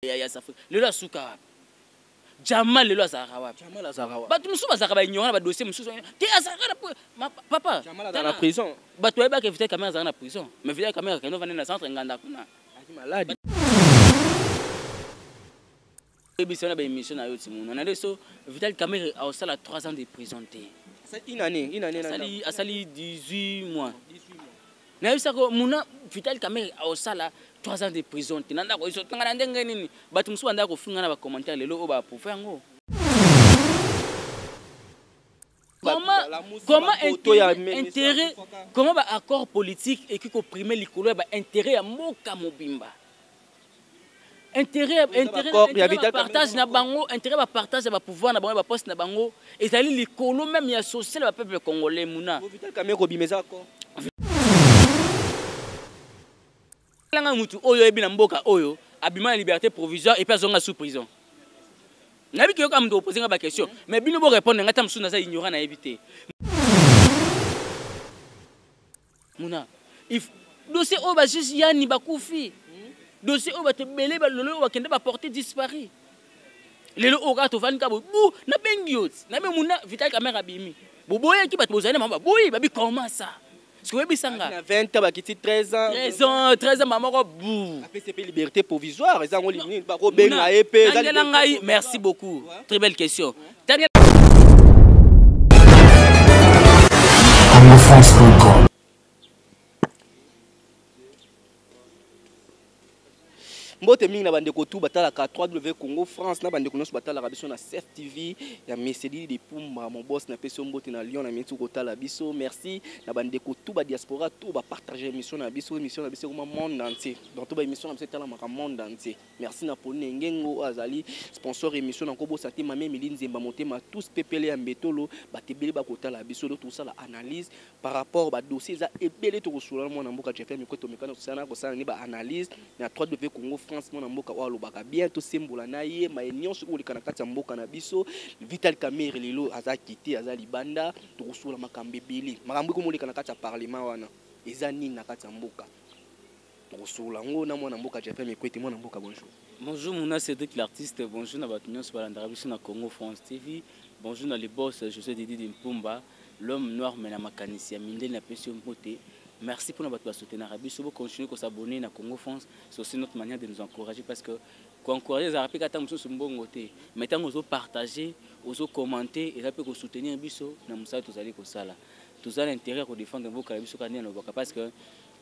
Ya Afrique lelo asuka wapi? Jamal lelo azalaka wapi? Jamal azalaka wapi? Bato mosusu bazalaka baignorant na badossier mosusu te. Azalaka na papa. Jamal azalaka na prison. Bato bayebaka Vital Kamerhe azalaka na prison, mais Vital Kamerhe akende ovanda na centre Nganda kuna. Maladi. Oyebisa na baémission na yo ti mona na so Vital Kamerhe aosala 3 ans de prison te. Une année, une année. Asali 18 mois. Nayebisaka muna, Vital Kamerhe aosala 3 ans de prison te na ndako. Ezotanga na ndenge nini? Bato mosusu bandaka kofinga na bacommentaire, lelo oyo baapprouve yango. Comment intérêt, comment baaccord politique ekoki koprimer likolo ya baintérêt ya mboka mobimba? Intérêt partage na bango, intérêt bapartage ya bapouvoir na bango, ya baposte na bango, ezali likolo même ya social ya bapeuple congolais. Muna langa, mutu oyo oyebi na mboka oyo abima na liberté provisoire et puis azonga sous prison, nayebi ke yoka moto opose nga baquestion, mais bino borépondre nga. Ta mosusu naza ignorant, nayebi te. Muna, dossier oyo bajuge yani bakufi, dossier oyo bato ebele lelo oyo bakende baporte disparu. Lelo oyo kaka tovandi kaka boye, bu nabengi yo ti nabe muna, Vital Kamerhe abimi, boboyaki, bato bozali na bango baboyi, babi comment ça? Parce que oyebisanga na 20 ans bakiti 13 ans. 13 ans, 13 ans moko bu. Apesi mpe liberté provisoire, eza yango nini bakobenga ye mpe? Tangela ngai. Merci beaucoup, très belle question. Tangela congofrance.com. Mbote mingi na bandeko tu batalaka 3W Congo France, na bandeko nyonso batalaka biso na Cf TV ya Mesedi de Pumba, mon boss. Napesi yo mbote na Lyon, na miniti kotala biso. Merci na bandeko tu badiaspora tu bapartage émission na biso. Émission na biso ekoma monde entier, donc to baémission na biso etalamaka monde entier. Merci na Pauline Ngengo oyo azali sponsor émission na kobosa te, Mame Emili Nzemba Motema, tous pepele ya Mbetolo. Bato ebele bakotala biso, donc tosala analyse par rapport badossier eza ebele. Tokosola mwana mboka Jeffer Mikwe, tomekana kosala kosala ni baanalyse na 3W Congo France. Mwana mboka oyo alobaka bien, tosembola na ye maye nyonso oyo oleka na kati ya mboka na biso. Vital Kamerhe lelo aza kite, aza libanda. Tokosola makambo ebele, makambo ekomoleka na kati ya parlement wana eza nini na kati ya mboka, tokosola yango na mwana mboka Jeffer Mikwete. Mwana mboka, bonjour. Bonjour Mouna Cédric l'artiste, bonjour na bato nyonso balandaka biso na Congo France TV, bonjour na le boss José Didi Mpumba, l'homme noir mais na makanisi ya mindele. Napesi yo mbote, merci mpona bato basoutenaka biso. Bocontinue kosabonner na Congo France, c'est aussi notre manière de nous encourager, parce que koencourage ezalaka mpe kata mosusu mbongo te, mais ntango ozopartage, ozocommenter, eza mpe kosoutenir biso na mosala tozali kosala. Toza na intérêt ya kodéfendre mboka na biso kaka nde nalobaka, parce que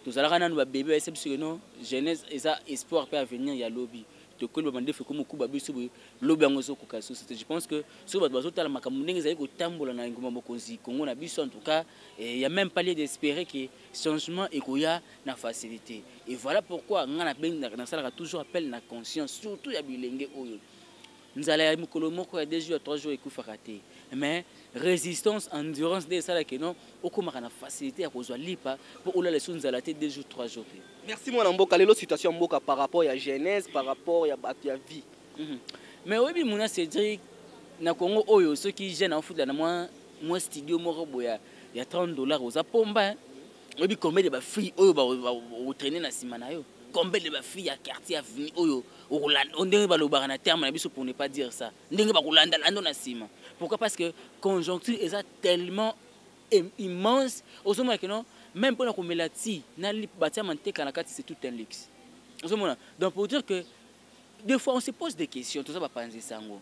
tozalaka nanu babebe, bayesa biso ke non, jeunesse eza espoir mpe avenir ya lobi. Tokoli bamandefu ekomi okuba biso boye, lobi yango ezokoka lisusu te. Je pense que soki bato bazotala makambo ndenge ezali kotambola na engumba mokonzi Congo na biso, en tout cas il y a même pas lieu d'espérer que changement ekoya na facilité. Et voilà pourquoi nga nasalaka toujours appel na conscience, surtout ya bilenge oyo. Nzala ya mokolo moko, ya 2 jours, ya 3 jours ekufaka te, mais résistance, endurance nde esalaka non okomaka na facilité ya kozwa lipa mpo olala esu nzala te 2 jours, 3 jours te. Merci mwana mboka. Lelo situation ya mboka par rapport ya jeunesse, par rapport ya bato ya vie? Mais oyebi muna Cédric, na Congo oyo, soki jeune aofutela na mwa studio moko boye ya 30 $, oza pomba. Oyebi combien de bafille oyo otraîne na nsima na yo? Combien de bafille ya quartier, avenue oyo ndenge balobaka na terme na biso, pour ne pas dire ça, ndenge bakolandalanda na nsima? Pourquoi? Parce que conjoncture eza tellement immense. Ozomona ke non, même mpona komela ti na batia manteka na kati, c'est tout un luxe. Ozomona, donc pour dire que des fois on se pose des questions. Toza bapanzi sango,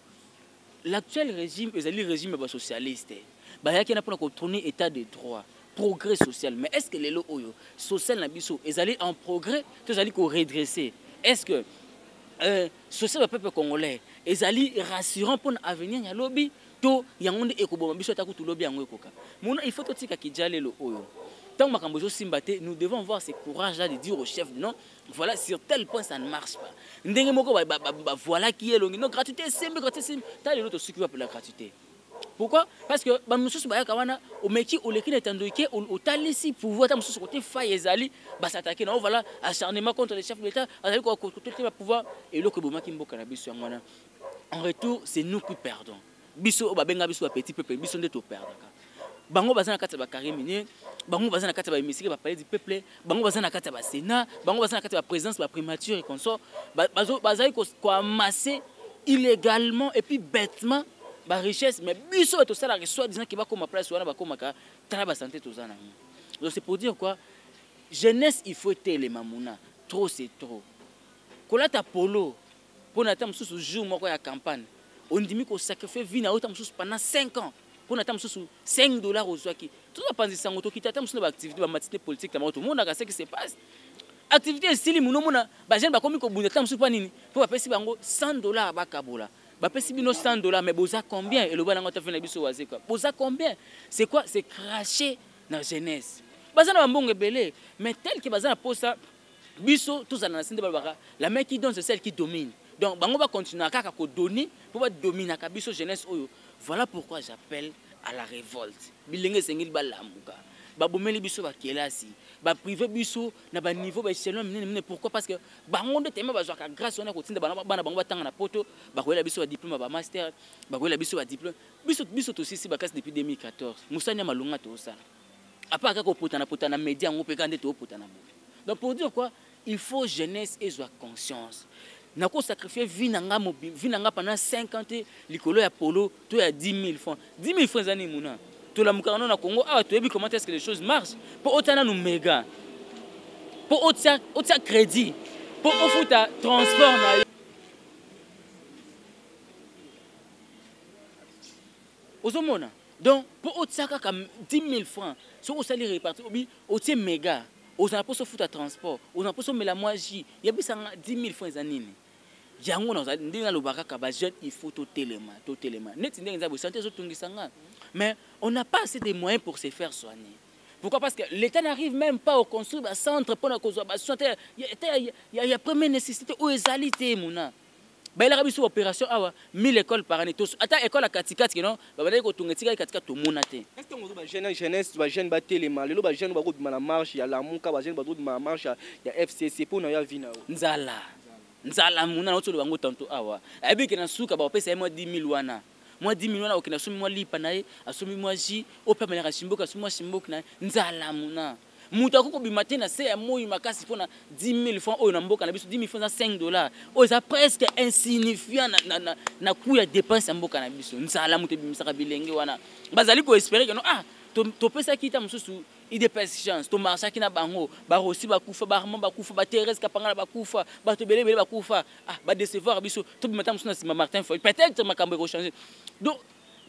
l'actuel régime ezali régime ya basocialiste, bayaki na mpona kotourner état de droit, progrès social. Mais est ce que lelo oyo social na biso ezali en progrès to ezali koredresser? Est ce que social ya peuple congolais ezali rassurant mpona avenir ya lobi, to yango nde ekoboma biso ata kutu lobi yango ekoka? Mona, il faut totika kidja. Lelo oyo ntango makambo ezosimba te, nous devons avoir ce courage là de dire au chef: non, voilà, sur tel point ça ne marche pas. Ndenge moko bavoilaki ye elongi, non, gratuité esembi, gratuité esembi, ta lelo tosuki wapi la gratuité? Pourquoi? Parce que bamosusu bayaka wana, omeki, oleki na etando eke, otalisi pouvoir, ata mosusu kote faille ezali, basatake na o, voilà, acharnement contre le chef de l'État, azali kotote bapouvoir. Eloko ebomaki mboka na biso yango wana. En retour, c'est nous qui perdons. Biso oyo babenga biso bapetit peuple, biso nde toperdaka. Bango baza na kati ya bacarré minier, bango baza na kati ya bahémicycle, bapalais du peuple, bango baza na kati ya basénat, bango baza na kati ya baprésidence, baprimature et consort. Bazali koamasser illégalement et puis bêtement barichesse. Mais biso bato tosalaka soi disant ke bakóma place wana, bakómaka, tala basanté toza nango. Donc c'est pour dire quoi? Jeunesse, il faut etelema. Muna, trop c'est trop. Kolata polo mpo na ata mosusu jour moko ya campagne, ondimi kosacrifier vie na yo, ata mosusu pendant 5 ans, mpo na ata mosusu 5 $ ozwaki. Tozopanzisa sango, tokita ata mosusu na baactivité, bamatité politique na bango, tomonaka ce qui se passe. Activité esili, muna omona bajeune bakomi kobunda ata mosusu mpa nini? Mpo bapesi bango 100 $, bakabola. Bapesi bino 100 $, mais boza combien? Eloba nango ata na biso wazeka, boza combien? C'est quoi? C'est cracher na jeunesse. Baza na bambongo ebele, mais tel que baza na posa biso tozala na se. Nde balobaka: la main qui donne, c'est celle qui domine. Donc bango bacontinue kaka kodonner mpo badominaka biso jeunesse oyo. Voilà pourquoi j'appelle à la révolte. Bilenge esengeli balamuka. Babomeli biso bakelasi, baprivé biso na baniveau, baéchelon minene minene. Pourquoi? Parce que bango nde tema bazwaka grâce wana kotinda bana bango batanga na poto, bakoyela biso badiplôme ya bamaster, bakoyela biso badiplôme. Biso tosisi bakasi depuis 2014. Mosani ya malonga toosala apa kaka kopotana potana média yango mpe kaka nde toopotana boye. Donc pour dire quoi? Il faut jeunesse ezwa conscience. Nakosacrifier vie na nga, vie na nga pendant 5 ans te likolo ya polo to ya 10 000 francs. 10 000 francs eza nini? Muna, tolamukaka no na Congo awa, toyebi comment est-ce que les choses marchent. Mpo otia nanu méga, mpo otia crédit, mpo ofuta transport na yo, ozomona. Donc mpo otia kaka 10 000 francs, soki osali réparti, obi otie méga, ozala mposo ofuta transport, ozala mposo omela mwa jus. Yebisanga, 10 000 francs eza nini? Yango ndenge nalobaka kaka, bajeune, il faut totelema, totelema. Neti ndenge eza boye, santé ezotungisa nga, mais on n'a pas assez de moyens pour se faire soigner. Pourquoi? Parce que l'État n'arrive même pas à construire un centre pour kozwa basoin te ya première nécessité oyo ezali te. Muna, bayelaka biso opération awa, 1000 écoles par année. Ata école ya katikati keno babandaki kotonga, etikali katikati, tomona te. Est-ce que bajeune, jeunesse, bajeune batelema lelo, bajeune bakobima na marche ya Lamuka, bajeune bazobima na marche ya FCC, mpo na yo, avis na yo? Nzala, nzala. Muna, nauti oloba yango tanto awa, ayebi ke na suka bakopesa ye mwa 10 000 wana. Mwa 10 000 wana, okende asomi mwa lipa na ye, asomi mwa jus oyo mpe amelaka shimboki, asomi mwa shimboki na ye. Nzala, muna, moto akoki kobima te na se ya moi makasi mpona 10 000 francs oyo. Na mboka na biso, 10 000 francs eza 5 $, oyo eza presque insignifiant na coût ya dépense ya mboka na biso. Nzala moto ebimisaka bilenge wana. Bazali koespérer ke no, ah, topesaki ta mosusu UDPS chance, tomarchaki na bango, barosi bakufa, baarmand bakufa, bathérèse Kapangala bakufa, bato ebele ebele bakufa. Ah, badécevoir biso, tobima ta mosusu na nsima Martin Fayulu, peut-être makambo ekochange. Donc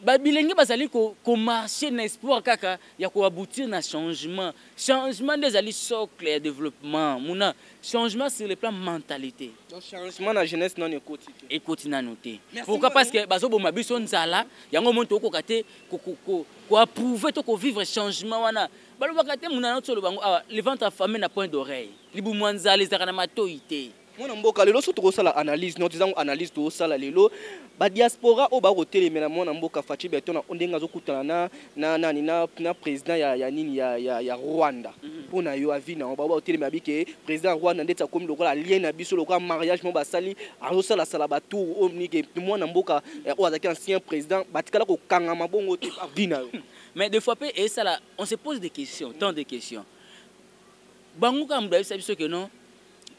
babilenge bazali komarcher na espoir kaka ya koaboutir na changement. Changement nde ezali socle ya développement. Muna, changement sur le plan mentalité. Donc changement na jeunesse nano ekoti te? Ekoti nano te. Pourquoi? Parce que bazoboma biso nzala. Yango moni tokokoka te koapprouver to kovivre changement wana. Balobaka te, muna, nauti oloba yango awa: le ventre affamé n'a point d'oreille. Libumu ya nzala ezalaka na matoi te. Mwana mboka, lelo so tokosala analyse no, tozango analyse tozosala lelo, badiaspora oyo bakotelemela mwana mboka Fatshi Béton na ndenge azokutana na nani, na président ya nini, ya Rwanda. Mpo na yo, avis na yo? Bao bakotelemela bike président ya Rwanda ndeti akomi lokola lien na biso, lokola mariage mo basali, azosalasala batour oyo nike mwana mboka oyo azalaki ancien président batikala kokangama bongo te. Avis na yo? Mais des fois mpe esala, on se pose des questions, tant de questions. Bango kaka moto ayebisa biso ke non,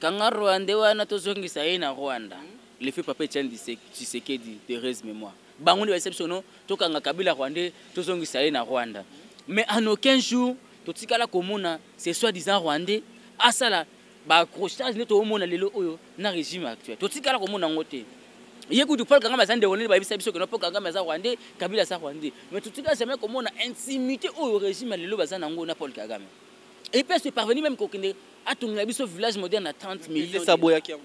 kanga Rwanda wana, tozongisa ye na Rwanda. Le fait papa Etienne Tshisekedi, d'heureuse mémoire, bango nde bayebisa biso non, tokanga Kabila rwandais, tozongisa ye na Rwanda. Mais en aucun jour totikala komona ce soi-disant rwandais asala baaccrochage nde toomona lelo oyo na régime actuel. Totikala komona yango te. Ye kutu Paul Kagame aza ndeko nde bayebisa biso ke non, Paul Kagame aza rwandais, Kabila aza rwandais, mais totikala jamais komona intimité oyo régime ya lelo baza nango na Paul Kagame. Et puis c'est parvenu même kokende atongela biso village moderne na 30 millions. Saboyaki yango.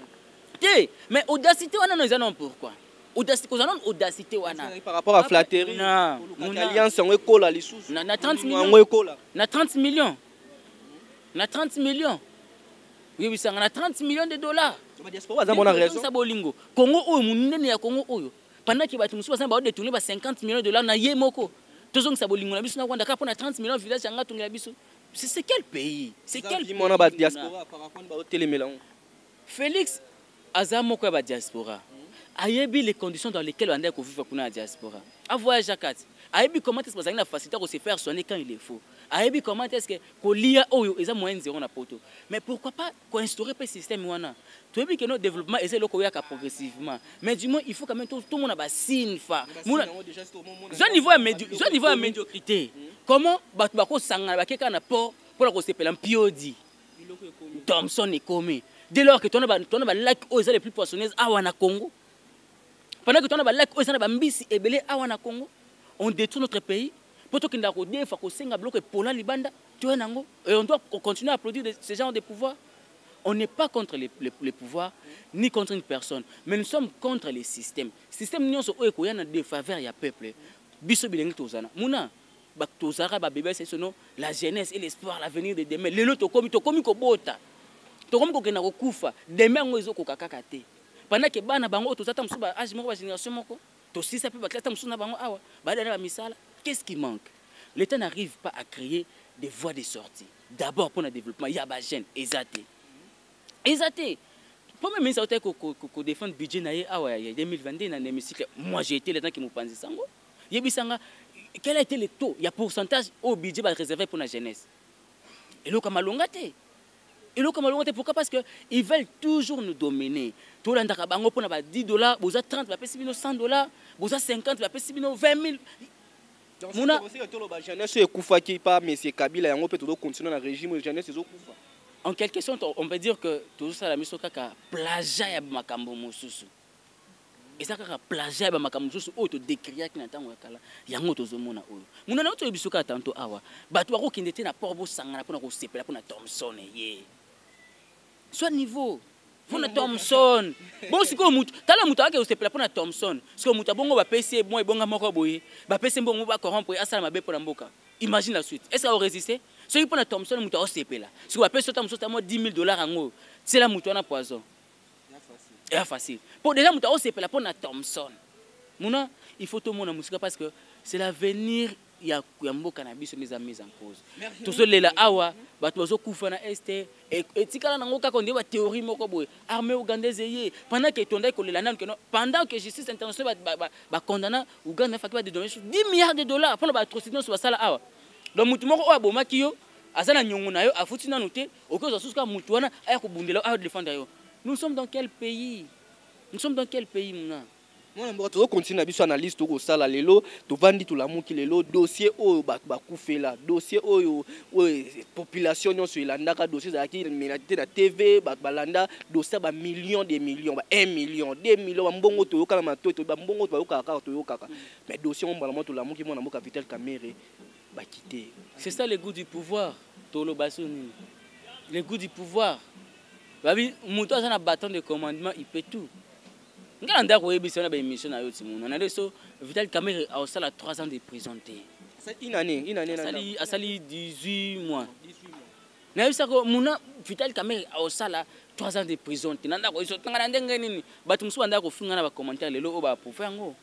Te, mais audacité wana no eza non. Pourquoi audacité? Kozala nano audacité wana. Par rapport à flatterie, alliance yango ekola lisusu. Na 30 millions. Yango ekola. Na 30 millions, na 30 millions, oyebisanga, na 30 millions de dollars. Diaspora baza mona raison. Bolingo Congo oyo monene ya Congo oyo, pendant ke bato mosusu baza baodétourner ba 50 millions de dollars na ye moko, tozongisa bolingo na biso na Rwanda kaka mpo na 30 millions, village yango atongela biso. C'est quel pays? C'est quel pays? Mona badiaspora par rapport baotelemela yango. Félix aza moko ya badiaspora, ayebi les conditions dans lesquelles bandaki kovivre kuna ya diaspora. Avoyage kati, Ayebi comment est-ce que bazalaki na facilité ya se faire soigner quand il le faut. Ayebi comment est-ce que kolia oyo eza moyen zéro na poto. Mais pourquoi pas koinstaurer mpe système wana? Toyebi ke no développement eza eloko oyaka progressivement, mais du moins il faut quand même tomona basigne fa zwa niveau ya zwa niveau ya médiocrité. Comment bato bakosangana, bake kaka na port mpona kosepela mpiodi Thomson ekomi, dès lors que tona balac oyo eza les plus poissonneuses awa na Congo, pendant que tona balac oyo eza na bambisi ebele awa na Congo? On détruit notre pays mpo tokendaka kodefa, kosenga biloko epola libanda, toya nango, et on doit continuer à applaudir ce genre de pouvoir. On n'est pas contre les pouvoirs ni contre une personne, mais nous sommes contre les systèmes. Système nyonso oyo ekoya na défaveur ya peuple. Biso bilenge tozana muna tozalaka babebe, c'est sono la jeunesse et l'espoir, l'avenir de demain. Lelo tokomi kobota, tokomi kokenda kokufa. Demain yango ezokoka kaka te, pendant ke bana bango oyo toza ta mosusu ba âge moko, bagénération moko, tosisa mpe baclasse ta mosusu na bango awa, bayada na bamisala. Qu'est-ce qui manque? L'État n'arrive pas à créer des voies de sortie d'abord pour le développement ya bajeune. Eza te, eza te. Premier ministre aotaki kodéfendre budget na ye awa ya 2022 na hémicycle. Moi, j'ai été le temps que mopanzi sango yebisanga quel a été le taux ya pourcentage au budget baréservé pour la jeunesse. Eloko ya malonga te, eloko ya malonga te. Pourquoi? Parce que ils veulent toujours nous dominer. Tolandaka bango mpona ba 10 $. Boza 30, bapesi bino 100 $. Boza 50, bapesi bino 20 000. Muna toloba jeunesse oyo ekufaki pa monsieur Kabila, yango mpe tozocontinue na régime oyo, jeunesse ezokufa. En quelque sorte, on peut dire que tozosala miso kaka plagiat ya makambo mosusu. Eza kaka plagiat ya bamakambo mosusu oyo todécriaki na ntango ya kala. Yango tozomona oyo muna na toyebi biso kaka tanto awa. Bato bakokende te na port, bosangana mpona kosepela mpona Thomson ye soit niveau mpona Thomson. Bongo sikoyo mutu, tala, moto akake kosepela mpona Thomson. Sikoyo moto abongo, bapesi ye mwa ebonga moko boye, bapesi ye mbongo, bacorrompre, asala mabe mpona mboka. Imagine la suite. Est ce que aorésister soki mpona Thomson moto aosepela? Soki bapesi ota mosusu ata mwa 10 000 $, yango tiela moto wana poison, eya facile. Po déjà moto aosepela mpona Thomson. Muna il faut tomona mosika, parce que c'est l'avenir ya mboka na biso mise en cause. Tozolela awa, bato bazokufa na Est. Etikala nango kaka ondie bathéorie moko boye, armée ougandaise eye, pendant que tondaki kolela nanu keno, pendant que justice internationale bacondamna Uganda, faki badédommage 10 milliards de dollars mpona baatrocité nyonso basala awa. Donc motu moko oyo abomaki yo, aza na niongo na yo, afuti nanu te, okoki kozwa susu kaka motu wana aya kobundela, aya défendre yo. Nous sommes dans quel pays? Nous sommes dans quel pays, muna? Mwana mboka, tozokontinue na biso analyse tokosala lelo. Tovandi, tolamuki lelo, dossier oyo bato bakufela, dossier oyo population nyonso elandaka, dossier ezalaki te na TV, bato balanda dossier ya bamillion de millions, ba 1 million, 2 million, bambongo toyoka na matoi, bambongo bayokaka kaka, toyokaka. Mais dossier ngo, mbala moko tolamuki, mwana mboka Vital Kamerhe bakite. C'est ça le goût du pouvoir. Toloba so nini? Le goût du pouvoir. Babi moto aza na bâton de commandement, il peut tout. Ngai na ndako oyebisa na baémission na yo ti mona na nde so Vital Kamerhe aosala 3 ans de prison te. Une année, une année. Asali 18 mois. Nayebisaka muna Vital Kamerhe aosala 3 ans de prison te. Na ndako tanga na ndenge nini bato mosusu bandaka kofinga na bacommentaire, lelo oyo baapprouve yango.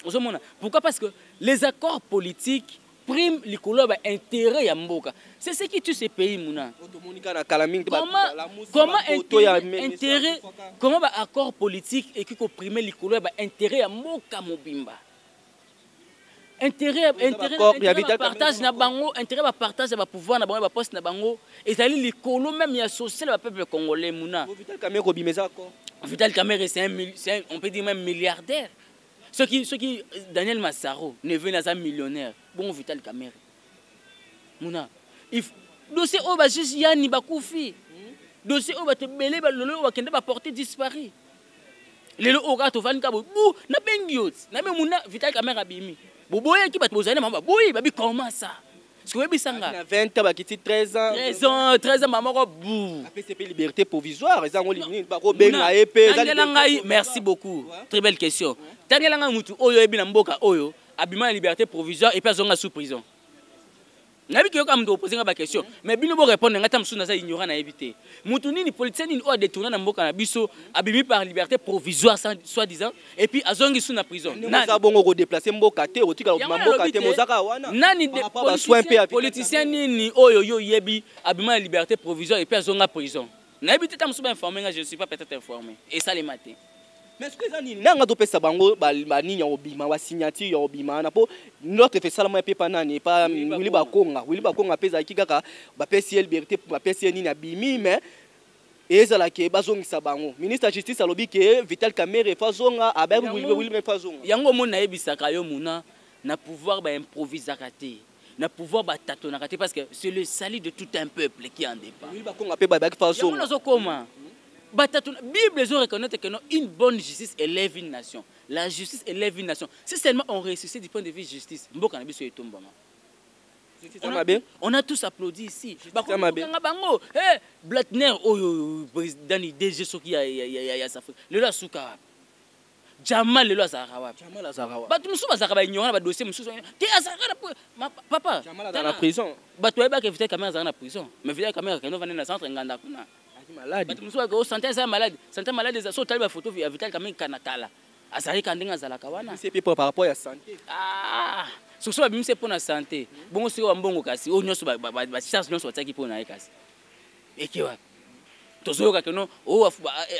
Ozomona pourquoi? Parce que les accords politiques priment likolo ya baintérêt ya mboka. C'est ce qui tue ce pays, muna. Comment intérêt, comment baaccord politique ekoki koprime likolo ya baintérêt ya mboka mobimba? Intérêt partage na bango, intérêt bapartage ya bapouvoir na bango, ya baposte na bango, ezali likolo même ya social ya bapeuple congolais, muna. Vital Kamerhe, c'est un, on peut dire même milliardaire. Soki Daniel Massaro, neveu naza millionnaire, bongo Vital Kamerhe? Muna dossier oyo bajuge yani bakufi, dossier oyo bato ebele lelo oyo bakende baporte disparu. Lelo oyo kaka tovandi kaka boye, bu nabengi yo ti nabe muna Vital Kamerhe abimi, boboyaki, bato bozali na bango baboyi, babi comment ça? Parce que oyebisanga na 20 ans bakiti 13 ans. 13 ans, 13 ans, mama moko bu. Apesi mpe liberté provisoire, eza yango nini bakobenga ye mpe? Tangela ngai, merci beaucoup, très belle question. Tangela ngai mutu oyo oyebi na mboka oyo abima na liberté provisoire et puis azonga sous prison. Nayebi ke yoka moto opose nga baquestion, mais bino borépondre ngai. Ta mosusu naza ignorant, nayebi te mutu nini, politicien nini oyo adétourna na mboka na biso, abimi par liberté provisoire soi disant et puis azongi su na prison. Oza bongo kodéplace mboka te, otikala kobima mboka te, mozaka wana. Nani politicien nini oyo yo oyebi abima na liberté provisoire et puis azonga prison? Nayebi te, ta mosusu bainforme nga, je ne suis pas peut-être informé. Esalema te. Mais soki eza nini, nanga topesa bango banini ya kobima, basignature ya kobima wana, mpo notre esalama mpe pa nani, pa Willy Bakonga. Willy Bakonga mpe ezalaki kaka bapesi ye liberté, bapesi ye nini, abimi, mais ezalaki bazongisa bango. Ministre ya Justice alobi ke Vital Kamerhe faut azonga, abe Willy faut azonga. Yango omoni, nayebisaka yo, muna, na pouvoir baimprovisaka te, na pouvoir batâtonnaka te, parce que c'est le salut de tout un peuple qui en dépend. Willy Bakonga mpe babaki faut Yango azonga. Nazokoma batatona. Bible ezo reconnaître que non, une bonne justice élève une nation. La justice élève une nation. Si seulement on réussissait du point de vue justice, mboka na biso etombama. Mabe. On a tous applaudi ici. Ya mabe. Bakokanga bango. Hey, Blatner oyo président ni DG soki ya Safri, lelo asuka wapi? Jama lelo azalaka wapi? Jamal azalaka wapi? Bato mosusu bazalaka baignorant na badossier mosusu te. Azalaka na papa. Jamal azala na prison. Bato bayebaka Vital Kamerhe azalaka na prison, mais Vital Kamerhe akende ovanda na centre Nganda kuna. Azalaki malade. Bato mosusu bake santé, eza malade, santé malade eza. So otali bafoto ya Vital Kamerhe kana kala, azalaki ka ndenge azalaka wana. C'est mpe par rapport ya santé. Ah, soki babimisi mpo na santé, bongo soki bambongo kasi oyo nyonso, bacharge nyonso batiaki mpo na ye, kasi eke wapi? Tozoyoka keno oyo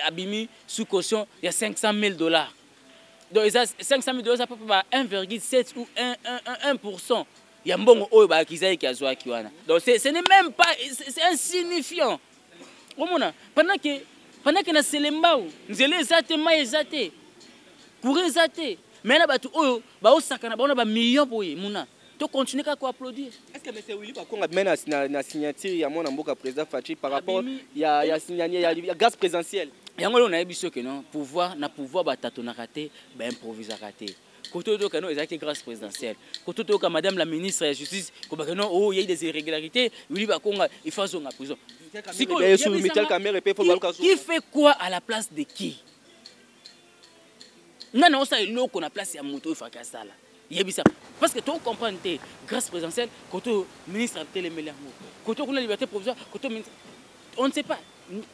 abimi sous caution ya 500 000 $. Donc eza 500 000 $, eza mpo ba 1,7 ou 1, 1, 1% ya mbongo oyo baakiza eke azwaki wana. Donc ce n'est même pas, c'est insignifiant. Omona, pendant que na Selembao nzela eza te, mai eza te, courant eza te, mais na bato oyo baosakana bango na bamillion boye, muna tocontinue kaka koapplaudir. Est-ce que M. Willy Bakonga abimi na signature ya mwana mboka président Fatshi par rapport Abimi. ya grâce présidentielle? Yango oyo nayebi soki non, pouvoir, na pouvoir batâtonnaka te, baimprovisaka te. Kote oyo toyoka no ezalaki grâce présidentielle, kote toyoka madame la ministre ya Justice kobaka no oyo yai des irrégularités, Willy Bakonga il faut azonga prison. Sikoyo, Yesu yebisanga, Michel Kamerhe mpe faut baluka. Qui fait quoi à la place de qui? Nani osala eloko na place ya moto oyo faki asala? Yebisa, parce que tocomprendre te. Grâce présidentielle, kote oyo ministre atelemeli yango, kote kuna liberté provisoire, kote oyo ministre, on ne sait pas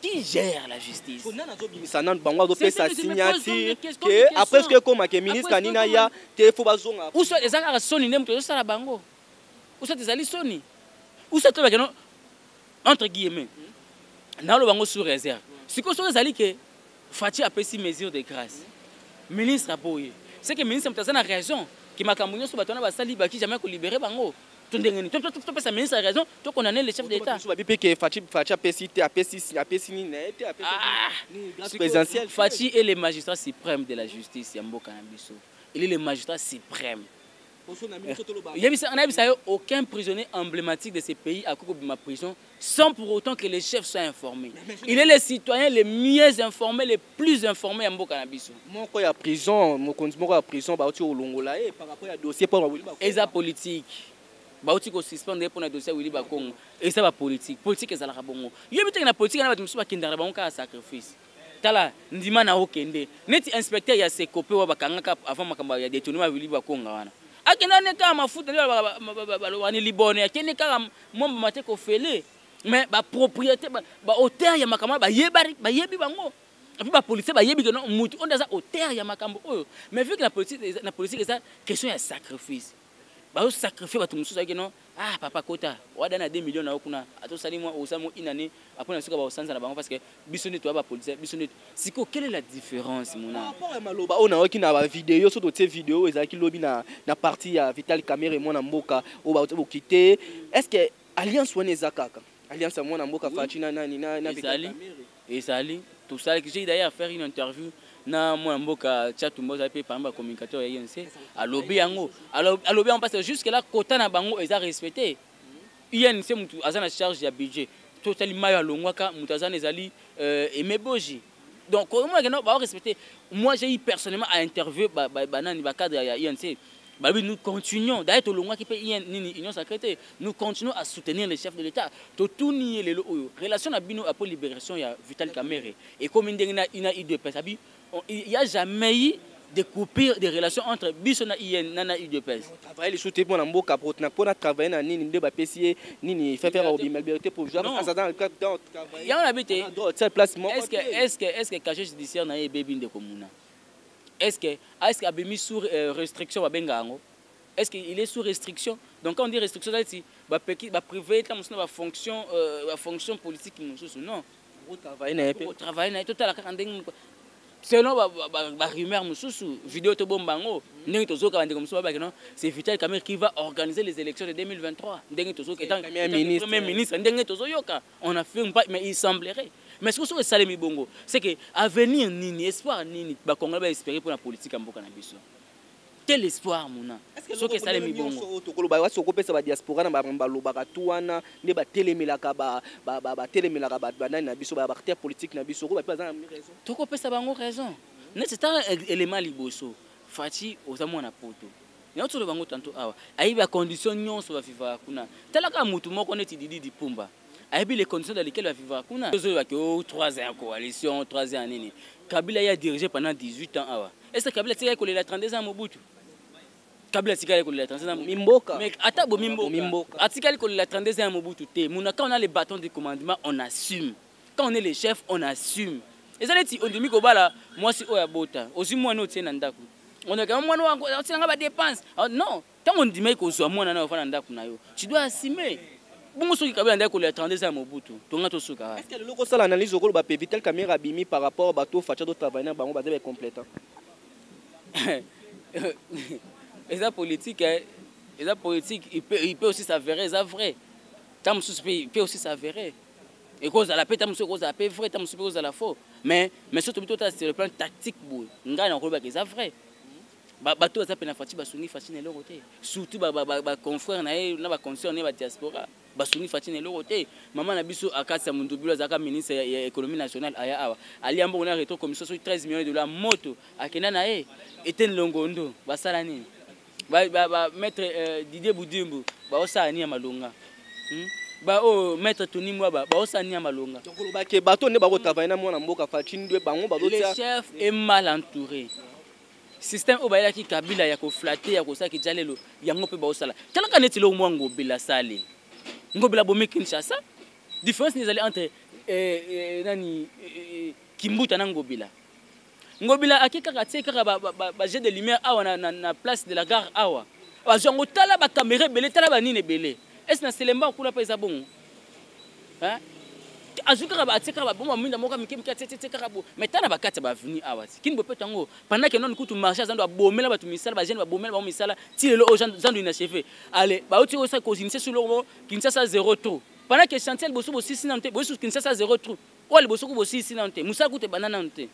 qui gère la justice. Nani azobimisa nanu bango, azopesa C'est ça, je me pose signature des questions, ke des après questions. soki ekomake ministre Après, anini aya te, faut bazonga. Ou soit eza kaka soni nde moto ezosala bango, ou soit ezali soni, ou soit tobake no, entre guillemets naloba yango sous réserve. Sikoyo soki ezali ke Fatshi apesi mesure de grâce, ministre aboye, c'est que ministre moto aza na raison ke makambo nyonso bato wana basali, baki jamais kolibérer bango, to ndenge nini? Topesa ministre raison, tokondamne le chef d'État? Babi mpe ke Fatshi apesi te, apesi nini na ye te, apesi Ah! nini, grâce Sikoyo, présidentielle. Fatshi est le magistrat suprême de la justice ya mboka na biso. Il est le magistrat suprême. Nayebisa yo, aucun prisonnier emblématique de ce pays akoki kobima prison sans pour autant que les chefs soient informés. Il est le citoyen le mieux informé, le plus informé ya mboka na biso. Moko ya prison, mokonzi moko ya prison bauti kolongola ye par rapport ya dossier mpo Willy Bakonga. Eza politique. Bauti kosuspendre ye mpona dossier ya Willy Bakonga. Eza bapolitique. Politique ezalaka bongo. Yebi teke na politique na bato mosusu bakendaka na bango kaka sacrifice. Tala, ndima na okende neti inspecteur ya Sekope oyo bakangaka avant makambo ya détournement ya Willy Bakonga wana, akenda ne kaka mafuta nde balobaka ni libone, akende kaka mwamba te kofele, mais bapropriété, baauteur ya makambo wana bayebi bango. Et puis bapolicier bayebi ke non, mutu oyo nde aza auteur ya makambo oyo. Mais vu que na politique eza question ya sacrifice, bazosacrifie bato mosusu, ayaki non, ah papa, kota wada na 2 millions na yo kuna, atosali mwa osali mwa une année, après na suka baosanza na bango, parce que biso nde toya bapolicier, biso nde. Sikoyo, quelle est la différence, Par mona? rapport ya maloba oyo nayoki na bavideo, so totie video oyo ezalaki lobi na parti ya Vital Kamerhe, mwana mboka oyo bauti bokite, est ce que alliance wana eza kaka alliance ya mwana mboka Oui. Fatshi na nani, na Vital Ezali. Kamerhe? Ezali. Tosalaki, j'ai d'ailleurs faire une interview na mwana mboka Tchatumba, ozali mpe parmi bacommunicateur ya UNC. Alobi yango, alobi yango parce que jusque là kota na bango eza respecté. UNC, mutu aza na charge ya budget, totali mayo alongwaka, moto aza na ezali Aimé Boji. Donc comment que non respecter? Moi, j'ai eu personnellement à interviewer banani, bacadre ya UNC. Balobi: nous continuons. D'ailleurs tolongwaki mpe nini, Union sacrée te, nous continuons à soutenir le chef de l'État. Totuni ye lelo oyo, relation na bino après libération ya Vital Kamerhe ekomi ndenge na ina UDPS? Abi il y a jamais eu de coupure de relations entre biso na IN na UDPS. Travaille lisusu te mpona mboka, mpona travaille na nini nde bapesi ye nini, fait faire obima liberté provisoire. Non. Aza dans dans Yango na bi te. Droit place moko. Est-ce que est-ce que casier judiciaire na ye ebebi, ndeko muna? Est-ce que abimi sous restriction, babenga yango? Est-ce qu'il est sous restriction? Donc quand on dit restriction, ça dit bapeki, baprivé ta mosusu na bafonction, bafonction politique mosusu, non? Travaille na ye mpe. Travaille na ye, totala kaka ndenge moko. Selon barumeur mosusu, video tobomba yango ndenge tozoka, bandeko mosusu babaki non, c'est Vital Kamerhe qui va organiser les élections de 2023, ndenge tozoka premier ministre, ndenge tozoyoka. On affirme pas, mais il semblerait. Mais soki esalemi bongo, c'est que avenir nini, espoir nini bacongolais baespérer mpona politique ya mboka na biso? Quel espoir, mona, soki esalemi bongo? Tokoloba wasi okopesa badiaspora na balobaka tu wana nde batelemelaka banani na biso, baacteur politique na biso, ko bape baza na raison. Tokopesa bango raison neti ntango élément liboso, Fatshi oza mwana Poto, yango toloba bango tanto awa, ayebi bacondition nyonso bavivaka kuna. Tala kaka motu moko neti Didi Dipumba, ayebi les conditions dans lesquelles bavivaka kuna. Tozoyebaki o 3 ans ya coalition, 3 ans ya nini. Kabila ye adirigé pendant 18 ans awa. Est ce que Kabila atikali kolela 32 ans ya Mobutu? Kabila atikali kolela 32 ans? Mimboka. Mais ata bomi mboka, atikali kolela 32 ans ya Mobutu te. Muna, quand on a les bâtons de commandement, on assume. Quand on est les chefs, on assume. Eza neti ondimi kobala mwasi oyo abota, ozwi mwana otie na ndako, ondaka mwana otielanga badépense. Non, ntango ondimaki kozwa mwana na ofanda na ndako na yo, tu dois assumer. Bongo soki Kabila ndaki kolela 32 ans ya Mobutu, tonga tosuka? Est ce que lelo kosala analyse, okoloba pe Vital Kamerhe abimi par rapport bato Fatshi azotravaille na bango, baza bacomplétant? Eza politique, hein? Eza politique. Il peut aussi s'avérer eza vrai, ta mosusu mpe il peut aussi s'avérer ekozala mpe, ta mosusu ekozala mpe vrai, ta mosusu mpe ekozala faux. Mais soki tobi totala sur le plan tactique boye, ngai na kolobaka eza vrai. Bato baza pene na Fatshi basungi Fatshi na eloko te, surtout baconfrère na ye na baconsoeur na ye badiaspora, basungi Fatshi na eloko te. Mama na biso akati ya Mundubilo, azalaka ministre ya économie nationale, aya awa, alia mbongo na rétro commission, soki 13 millions de dollars, moto akenda na ye. Eteni Longondo basala nini? Maître Didier Budimbu baosala nini ya malonga? Ba oyo maître Tony Mwaba baosala nini ya malonga? Donc olobaki bato nde bakotravaille na mwana mboka Fatshi nde bango bazotia. Le chef est mal entouré. Système oyo bayelaki Kabila ya koflatter, ya kosalaki ja lelo, yango mpe baosala. Talaka neti eloko mwa Ngobila asali. Ngobila bomi Kinshasa. Différence nini ezali entre nani, Kimbuta na Ngobila? Ngobila ake kaka tie kaka bajets de lumière awa na place de la gare awa, bazwa yango. Tala bacaméra ebele, tala banini ebele. Ese na Selemba kuna mpe eza bongo? Azwi kaka, atie kaka baboma minda moko mike mike, atie tie kaka bo. Mais tala bakati ya baavenue awa, ti kini bopeto yango, pendant ke noni kutu marché azando abomela bato misala, bajeune babomela bango misala ti lelo oyo zando inachevé. Ale bauti osala koinitier sur eloko moko, Kinshasa zéro trou, pendant ke chantier liboso bosisi nano te. Bosusu Kinshasa zéro trou oyo liboso ku bosisi nano te, mosala kutu ebanda nano te.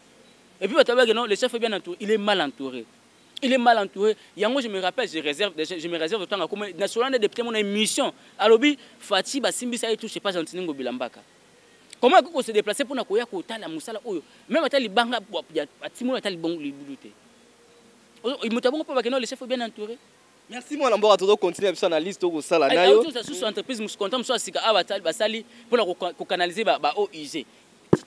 Et puis bato babaki non, le chef est bien entouré. Il est mal entouré, il est mal entouré. Yango je me rappelle, je me réserve ntango akoma national député, mon émission, alobi Fatshi basimbisa ye touche pas Gentiny Ngobila Mbaka. Comment akoki kose déplacer mpona koya kotala mosala oyo, même ata libanga atimoli, ata libulu te? Moto abongo mpo bakende, le chef est bien entouré. Merci mwana mboka, tozocontinue biso analyse tokosala na yo. Susu entreprise mosu, contrat mosusu ya sika awa basali mpona kocanaliser ba eaux usées.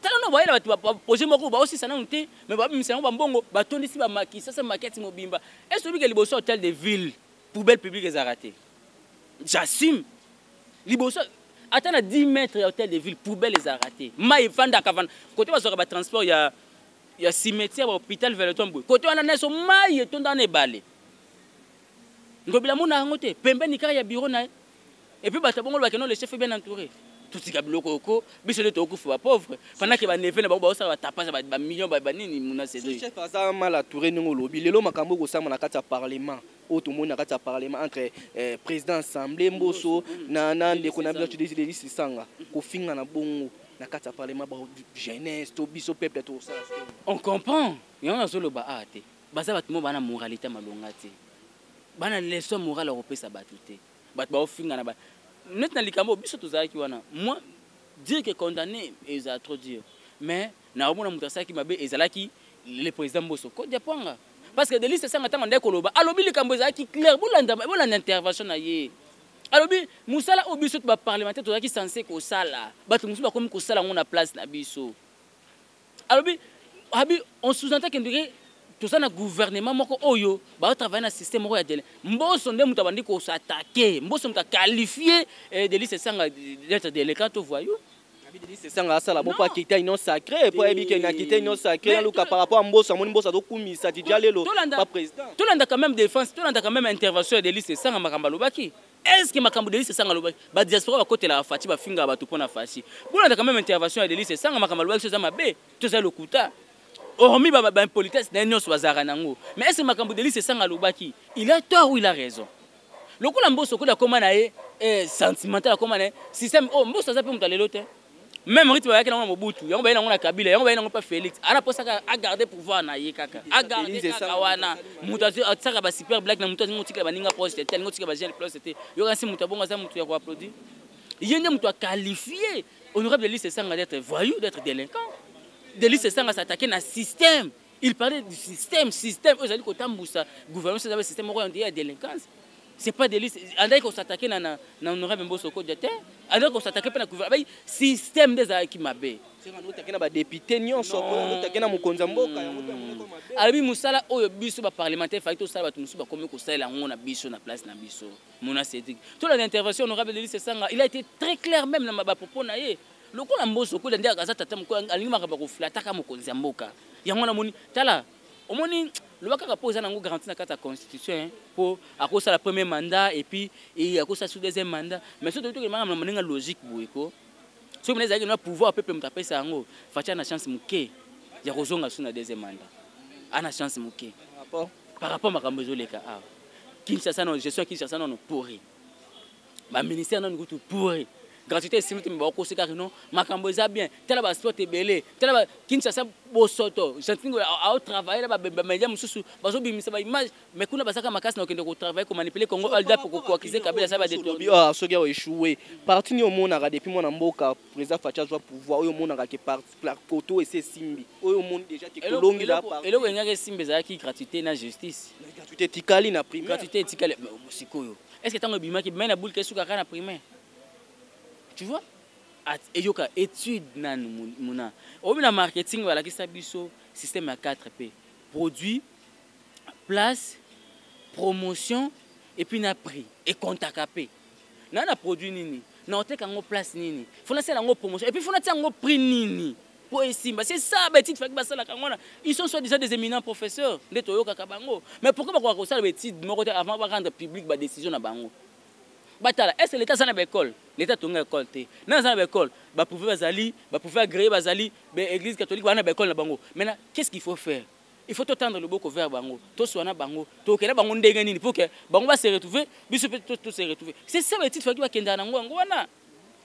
Tala no bayela bato baprojet moko, baosisa nanu te, mais babimisa yango, bambongo batondisi bamakisasa maketi mobimba. Est ce obike liboso hôtel de ville, poubelle publique ezalaka te? J'assume, liboso ata na 10 mètres ya hôtel de ville, poubelle ezalaka te. Mai evandaka vanda kote bazwaka batransport ya cimetière, bahôpital Veleton boye, kote wana nyonso mai etonda na ebale. Ngobila mona yango te, pembeni kaka ya bureau na ye. Et puis bato bongo bakeno, le chef est bien entouré. Totika biloko oko, biso nde tokokufa bapauvre, pendant ke baneve na bango baosala batapage bamillion banini. Muna Cédric. Chef aza mal entouré ndenge olobi. Lelo makambo ekosama na kati ya parlement oyo tomoni na kati ya parlement entre président assemblée Mboso na ndeko na biso Delly Sesanga, kofinga na bongo na kati ya parlement, ba jeunesse to biso peuple tosala? On comprend yango. Nazoloba awa te, baza bato mo bana moralité malonga te, bana leçon morale ya kopesa bato te. Bato baofinga na neti na likambo biso tozalaki wana. Moi, dire que condamné ezala trop dur, mais naomona moto asalaki mabe ezalaki le président Mboso Kodia Pwanga, parce que Delly Sesanga, ntango ndeki koloba, alobi likambo ezalaki clair. Bolanda, bolanda intervention na ye. Alobi mosala oyo biso to baparlementaire tozalaki censé kosala, bato mosusu bakomi kosala yango na place na biso. Alobi abi on sous-entend que ndenge toza na gouvernement moko oyo baotravaille na système moko ya délai. Mboso nde moto abandi kos'attaquer, Mboso moto aqualifié Delly Sesanga d'être délinquant to voyou. Delly Sesanga asala bo mpo akita union sacrée, po ayebi ke na akita union sacrée, aluka par rapport à Mboso, amoni Mboso azokumisa Dija lelo pa président. Tolanda quand même défense, tolanda quand même intervention ya Delly Sesanga, makambo alobaki. Est ce que makambo Delly Sesanga alobaki, badiaspora bakotelaka Fatshi, bafingaka bato mpo na Fatshi? Bolanda quand même intervention ya Delly Sesanga, makambo alobaki so eza mabe, toza lokuta. Hormis baimpolitesse na ye nyonso bazalaka nango, mais est ce makambo Delly Sesanga alobaki, il a tort ou il a raison? Lokola Mboso okoli, akóma na ye sentimental, akóma na ye système oyo. Mboso aza mpe moto alelo te. Même rythme bayaki nango na Mobutu, yango baye nango na Kabila, yango baye nango mpe Félix. Ana mposaka agarde pouvoir na ye kaka, agarde kaka wana. Moto atiaka basuper blague na moto, alingi otikala baninga poste te, alingi otikala bajeune poste te. Yoka, si moto abongo aza moto ya koapplaudir ye nde moto aqualifie honorable Delly Sesanga d'être voyou, d'être délinquant. Delly Sesanga s'attaquer na système, il parlait du système, système oyo ezali kotambusa gouvernement, eza système moko ya délinquance. C'est pas Delly andaki kos'attaquer na honorable Mboso Kodia te, andaki kos'attaquer mpe na gouvernement, système nde ezalaki mabe. Otake na badéputé nyonso, otake na mokonzi ya mboka. Alobi mosala oyo biso baparlementaire faki tosala, bato mosusu bakomi kosalela yango na biso na place na biso. Mona Cédric, tolanda intervention honorable Delly Sesanga, il a été très clair même na bapropos na ye. Lokola Mboso okola nde aza tata mokolo, alingi makambo ya koflataka mokonzi ya mboka. Yango namoni, tala, omoni, loba kaka mpo eza nango garantie na kati ya constitution, mpo akosala premier mandat et puis akosala sur deuxième mandat. Mais soki toki tokende makambo na ndenge logique boye ko, soki mena ezalaki na pouvoir peuple moto apesa yango, Fatshi ana chance moke ya kozonga su na deuxième mandat, ana chance moke par rapport makambo ezoleka awa. Kinshasa nano, gestion ya Kinshasa nano pourri, baministère nano kutu pourri, gratuité esimi te, me bakokosi kaka no makambo eza bien. Tala basport ebele, tala Kinshasa bosoto. Gentiny aotravaille na bamédia mosusu, bazobimisa baimage, mais kuna bazaka makasi na kokende kotravaille, komanipuler Congo alda po koaccuser Kabila, asala badétournement. Soki awa échoué parti nini omonaka depuis mwana mboka président Fatshi azwa pouvoir, oyo omonaka ke koto esi esimbi, oyo omoni déjà ke kolongi? Eloko engaki esimbi ezalaki gratuité na justice. Gratuité etikali na primaire. Gratuité etikali sikoyo. Est ce que ntango ebimaki, ebimaki na bulke, esukaka na primaire, tu vois? Eyoka étude nanu muna obi na marketing, balakisa biso système ya 4 P: produit, place, promotion et puis na prix. Ekontaka mpe na produit nini, na oteka yango place nini, fo nasala yango promotion et puis fo natia yango prix nini po esimba. C'est ça baétude faki basalaka yango wana. Ils sont soi-disant des éminents professeurs nde toyokaka bango, mais pourquoi bakoka kosala baétude moko te avant barendre public badécision na bango? Batala, est ce que l'état aza na baécole? L'état atonga école te. Na aza na baécole, baprivé bazali, baprivé agréé bazali, baéglise catholique baa na baécole na bango. Maintenant, qu'est ce qu'il faut faire? Il faut totendre loboko vers bango, toswana bango, tokenda bango ndenge nini pour que bango base retrouver, biso mpe tose retrouver. C'est ça baétude faki bakendaka nango yango wana.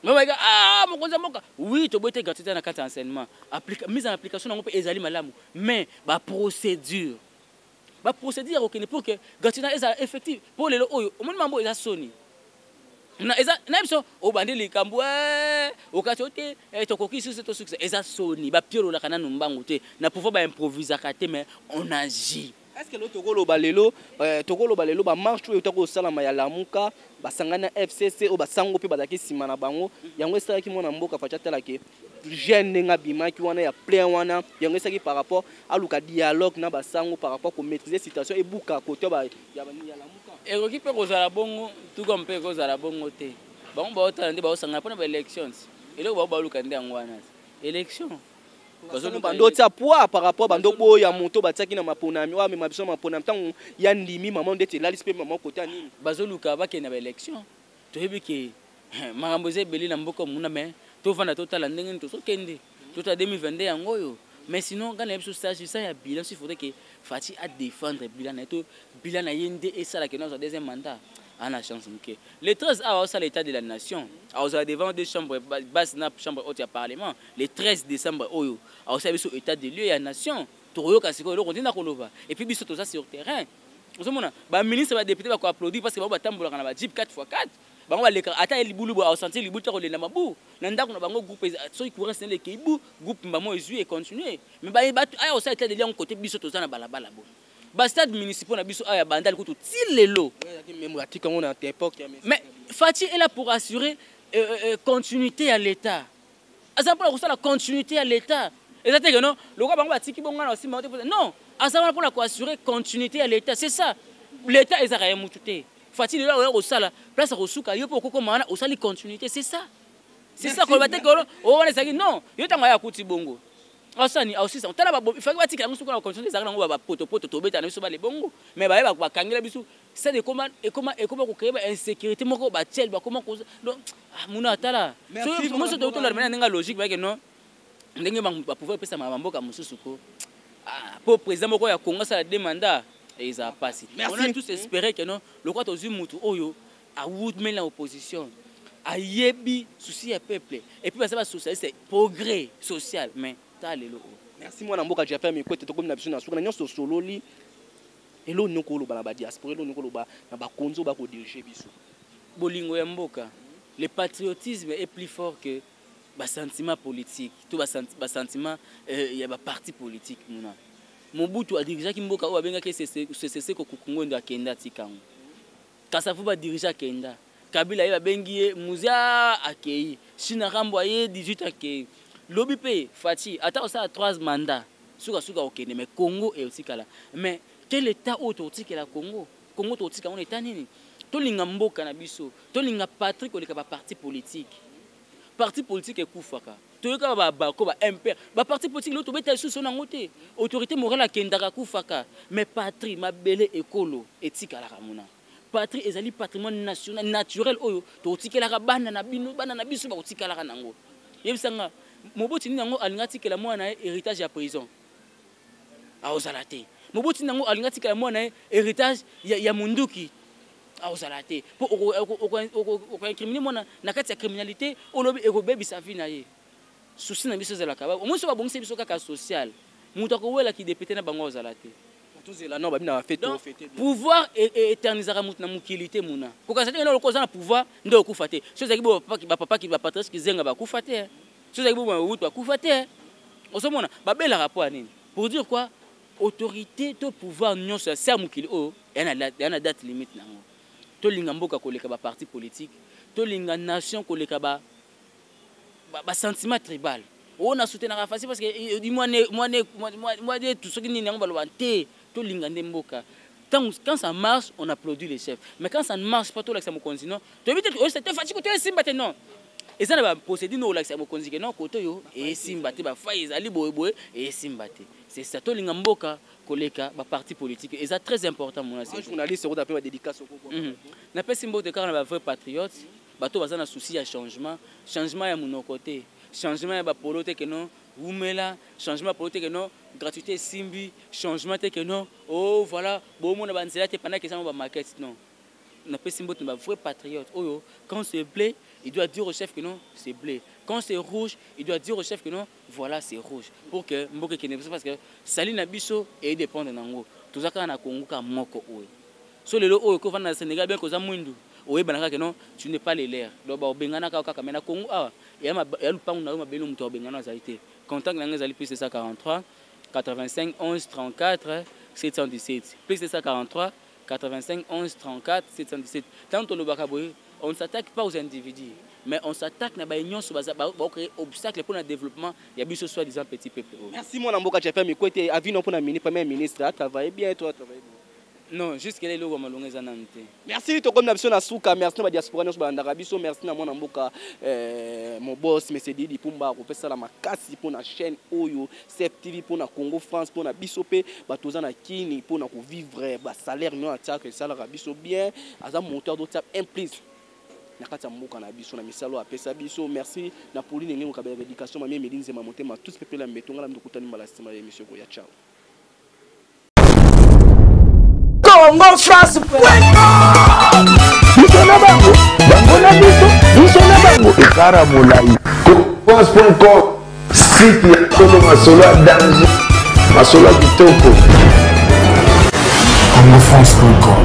Babaika, ah, mokonzi ya mboka, oui, toboyi te gratuité na kati ya enseignement, mise en application nango mpe ezali malamu, mais baprocédure ya kokende pour que gratuité ezala effective. Mpo lelo oyo omoni mambo eza soni eza na biso, obandi likambo, okati o te, tokoki susu tosukisa, eza soni. Bapiololaka nanu mbangu te na pouvoir, baimprovisaka te, mais on agit. Est ce que lelo tokoloba lelo bamarche oyo euta kosalama ya Lamuka, basangani na FCC, oyo basango mpe bazalaki nsima na bango, yango esalaki mwana mboka Fatshi atalaki jeune ndenge abimaki wana ya plein wana, yango esalaki par rapport aluka dialogue na basango, par rapport komaîtriser situation, ebuka kote ya Lamuka? Ekoki mpe kozala bongo, tuka mpe ekozala bongo te. Bango baotala nde baosangana mpona baélection. Eloko bao baluka nde yango wana, élection. Bando otia poids par rapport bando boya moto batiaki na maponami oyo amema biso na maponami, ntango ya ndimi mama ndeti elalisi mpe mama kote ya nini. Bazoluka bakende na baélection. Toyebi ke makambo eza ebele na mboka muna, mais tovanda, totala ndenge nini tozokende, totala 2022 yango oyo. Mais sinon, ngai na ye biso, s'agissant ya bilan, il faudrait que Fatshi adéfendre bilan na ye to bilan na ye nde esalaka nyonso. Deuxième mandat, ana chance moke. Le 13 awa osala état de la nation, akozala devant deux chambres basse na chambre haute ya parlement. Le 13 décembre oyo aosala biso état de lieu ya nation. Tokoyoka sikoyo eloko nde na koloba. Et puis biso toza sur terrain, ozomona baministre, badéputé bakoapplaudir parce que bango batambolaka na bajeep 4 x 4. Bango balekaka ata ye libulu boye, aosentir libulu te, kolenda mabu na ndako na bango. Groupe soki courant SNEL ekei bu, groupe mbamo ezwi econtinue. Mais aya kosala état de lieu yango kote biso toza na balabala boye, bastade municipaux na biso awa ya Bandali kutu ti lelo. Mais Fatshi est là pour assurer continuité ya l'État. Aza mpona kosala continuité ya l'État. Eza te ke non, lokola bango batiki bongo na osimba te. Non, aza wana mpona koassurer continuité ya l'État. C'est ça, l'État ezaka ya mutu te. Fatshi lelo akoya kosala place ya kosuka, yo mpe okokoma wana, osali continuité. C'est ça, c'est ça. Koloba te kolo o wana ezalaki non, yo ntango aya akuti bongo, asani ausisa tala ifaki batikela yango. Soki na continuité ezalaka nango, bapotopoto tobetana biso bale bongo, mais baye bakangela biso stade, ekoma kocréer ba insécurité moko, batiele bakoma. Donc muna atala moso, totolanda mena ndenge logique bayeke non, ndenge bapouvoir epesamaka bamboka mosusu ko. Ah, po président moko ya Congo asala deux mandats ezala pasi. Merci. On a tous espéré que non, lokola tozwi mutu oyo awumeli na opposition, ayebi souci ya peuple et puis baza ba socialiste progrès social, mais ta lelo oyo. Merci mwana mboka Jaffer Mikwete, tokomi na biso na suka na nyonso tosololi. Eloko nini okoloba na ba diaspora, eloko nini okoloba na bakonzi oyo bakodirige biso? Bolingo ya mboka, le patriotisme est plus fort que ba sentiment politique to ba sentiment ya ba parti politique. Muna Mobutu adirigeaki mboka oyo babengaki Sese Seko Kuku Ngbendu, akenda atika yango. Kasavubu adirige akenda. Kabila ye babengi ye Muzia akei. Shina Rambo aye 18 akei. Lobi pe Fatshi ata kosala 3 mandats suka suka okende, mais Congo eotikala. Mais quel état oyo tokotikela Congo? Congo tokotika yango na état nini? Tolinga mboka na biso, tolinga patrie koleka ba parti politique. Parti politique ekufaka. Toyoka ba bako ba MPR, ba parti politique lelo tobeta lisusu nango te. Autorité morale akendaka akufaka, mais patrie mabele ekolo etikalaka mona. Patrie ezali patrimoine national naturel oyo tokotikelaka bana na bino, bana na biso bakotikalaka nango. Yebisanga moboti nini yango alinga atikela mwana na ye héritage ya prison? Akozala te. Moboti nini yango alinga atikela mwana na ye héritage ya munduki? Akozala te. Po okoincrimine mwana na kati ya criminalité, olobi ekobebisa vie na ye. Souci na biso ezalaka ba, omoni so babongisi biso kaka social, moto akowelaki député na bango akozala te. Tozela non, babina ba fête, Donc, fête bien. Pouvoir éternisaka moto na mokili te muna. Kokasa te lokola oza na pouvoir nde okufa te. So ezalaki bo ba papa ki ba Patrice Kizenga bakufa te. So ezalaki bo ba Mobutu bakufa te. Ozomona babelaka po ya nini? Pour dire quoi? Autorité to pouvoir nyonso ya se ya mokili oyo ya na date limite nango. Tolinga mboka koleka ba parti politique, tolinga nation koleka ba sentiment tribal. Oyo na soutenaka facile parce que di mwa ne tout soki nini yango baloba te, tolinga nde mboka. Tant, quand ça marche, on applaudit les chefs. Mais quand ça ne marche pas, tolakisa mokonzi non. Toyebi te, oyo c'était facile koto esimba te non. Eza na ba procédure no olakisa mokonzi ke non koto yo esimba te, ba faille ezali boye boye esimba te. C'est ça, tolinga mboka koleka ba parti politique. Eza très important mon asi. Un journaliste oyo pe ba dédicace oko. Napesi mbote kaka na ba vrai patriote, bato baza na souci ya changement, changement ya monoko te, changement ya ba polo te ke non wumela, changement ya polo te ke non gratuité esimbi, changement te ke non oh voilà bomona ba nzela te pendant que eza ba maquette non. Napesi mbote na ba vrai patriote oyo quand c'est bleu, il doit dire au chef que non c'est bleu, quand c'est rouge, il doit dire au chef que non voilà c'est rouge, pour que mboka ekende biso parce que sali na biso e dépendre nango. Toza kaka na Congo kaka moko oyo. So lelo oyo kovanda na Sénégal bien koza mwindu, oyebana kaka que non tu n'es pas les leurs. Donc ba obengana kaka kaka mais na Congo awa ya ya lupangu na yo mabele mutu obengana azali te. Contact na nga ezali plus 243 85 11 34 717. Plus 243 85 11 34 717. Tant tolobaka boye, on ne s'attaque pas aux individus, mais on s'attaque na ba nyonso baza ba créer obstacle pour le développement ya biso soi-disant petit peuple. Merci mwana mboka Jaffer Mikwete, avis non pour la ministre, premier ministre a travaillé bien, toi travaillé bien. Non, jusque là eloko malonga eza nanu te. Merci tokomi na biso na suka, merci na ba diaspora nyonso balandaka biso, merci na mwana mboka mon boss monsieur Didi Pumba akopesa la makasi pour na chaîne oyo CF TV pour na Congo France pour na biso pe bato oza na kini pour na ko vivre ba salaire nyo atiaka esalaka biso bien, aza moteur dotia un plus na kati ya mboka na biso na misalo apesa biso. Merci na Pauline Ngengo Kabela éducation mamie Méline Nzema Motema tous pepela mbeto ngala ndokutani mbala sima ya émission ko ya ciao. Congo France biso na bango, bango na biso, biso na bango, ekara molai. France.com, site ya solo, masolo ya danger, masolo ya kitoko. CongoFrance.com.